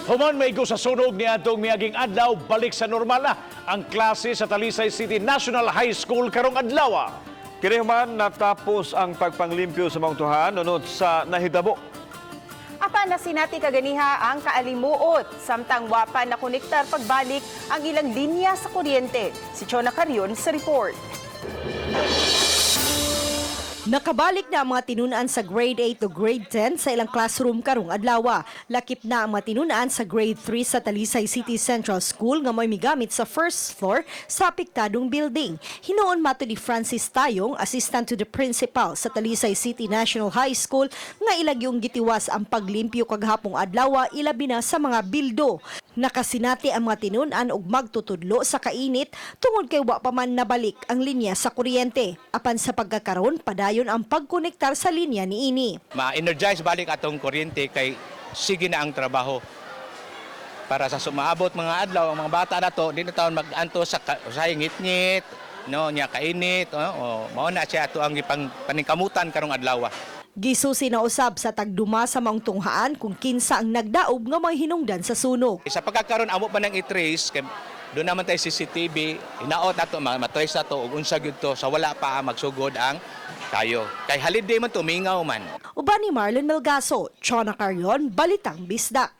Human maigo sa sunog niadtong miaging adlaw, balik sa normal na ang klase sa Talisay City National High School karong adlaw. Kini human natapos ang pagpanglimpyo sa maong tunghaan unod sa nahitabo. Apan nasinati kaganiha ang kaalimuot samtang wa pa nakonektar pagbalik ang ilang linya sa kuryente. Si Chona Carion sa report. Nakabalik na ang mga tinunan sa grade 8 to grade 10 sa ilang classroom karong adlaw. Lakip na ang mga tinunan sa grade 3 sa Talisay City Central School nga may migamit sa first floor sa apektadong building. Hinuon mato ni Francis Tayong, assistant to the principal sa Talisay City National High School, nga ilang gitiwas ang paglimpyo kagahapong adlaw, ilabi na sa mga bildo. Nakasinati ang mga tinunan og magtutudlo sa kainit tungod kay wa pa man nabalik ang linya sa kuryente. Apan sa pagkakaron, padayon ang pagkonektar sa linya niini. Ma-energize balik atong kuryente kay sige na ang trabaho para sa sumaabot mga adlaw, ang mga bata na to di na taon mag-anto sa usahay ngit-ngit, no, nya kainit, oh, oh, mao na siya ato ang gipang paningkamutan karong adlaw. Gisusi na usab sa tagduma sa maong tunghaan kung kinsa ang nagdaob nga may hinungdan sa sunog. Sa pagkakaron, amo pa nang i-trace kay doon naman tayo CCTV, hinaot nato ma-trace nato og unsa gyud to sa wala pa magsugod ang kayo kay holiday man, tumingaw man. Uban ni Marlon Melgaso, Chona Carion, Balitang Bisdak.